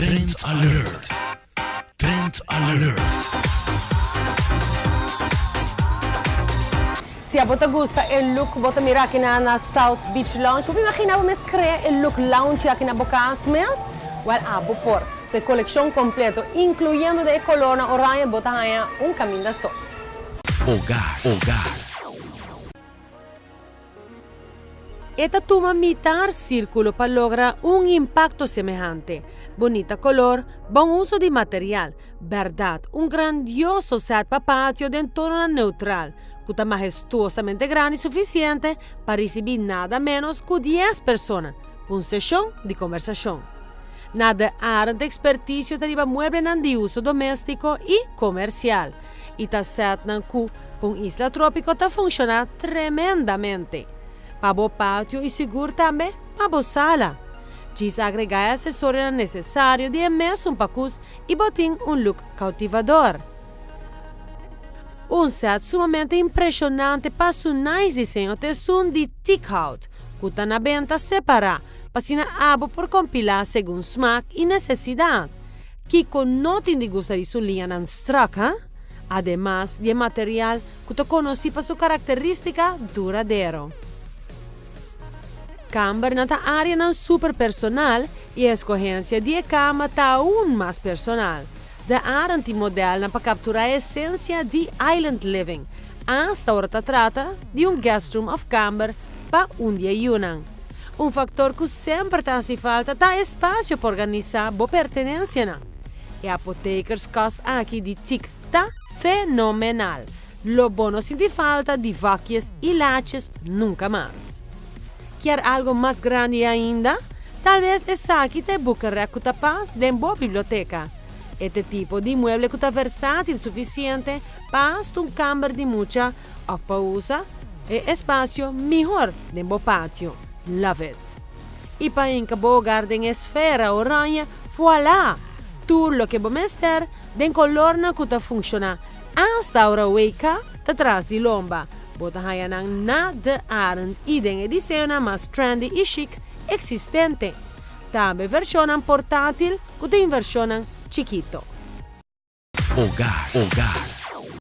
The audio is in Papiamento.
Trend Alert! Trend Alert! Si abo ta gusta e look bo ta mira aki na na South Beach Lounge, bo por imagina bo mes crea e look lounge aki na bo cas mes? Wel abo por. So e coleccion completo, incluyendo den e colornan oranje bo ta haña un caminda so. Hogar, hogar. E ta tuma mitar sírkulo pa logra un impakto semehante. Bunita kolor, bon uso di material, bèrdat un grandioso sèt pa patio den tononan neutral, ku ta mahestuosamente grandi sufisiente pa risibí nada ménos ku dies persona pa un seshon di kombersashon. Na De Arend ekspertisio ta riba mueblenan di uso doméstiko i komersial. i ta sètnan ku pa un isla trópiko ta funshoná tremendamente. Pa bo patio i sigur tambe pa bo sala. Djis agregá e asesorionan nesesario di e mesun pakus i bo tin un look koutivador. Un sèt sumamente impreshonante pa su nice diseño ta esun di teakhout, ku ta na benta separá, pa asina abo por kompilá segun smak i nesesidat. Kiko no tin di gusta di su liñanan strak, ha? Ademas di e material ku ta konosí pa su karakterístika duradero. Kambernan ta áreanan super personal i e eskohensia di e kama ta aun mas personal. De Arend tin modelnan pa kapturá e esensia di island living, asta ora ta trata di un guestroom òf kamber pa un di e yunan. Un faktor ku semper ta hasi falta ta espasio pa organisá bo pertenensianan. E apothekerskast aki di tik ta fenomenal. Lo bo no sinti falta di vakjes i laches nunka mas. Kier algo mas grandi ainda? Talbes esaki ta e boekenrek ku ta pas den bo biblioteka. E ta e tipo di mueble ku ta versátil sufisiente pa hasta un kamber di mucha Of pa usa e espacio mihor den bo patio. Love it! Y pa hinca bo hogar den e sfera oranje, voilà! Tur loke bo mester den colornan cu ta funciona hasta ora WK ta tras di lomba. Bo ta haya nan na De Arend y den e diseñonan mas trendy y chic existente. Tambe versionnan portatil cu tin versionnan chikito. Hogar, hogar.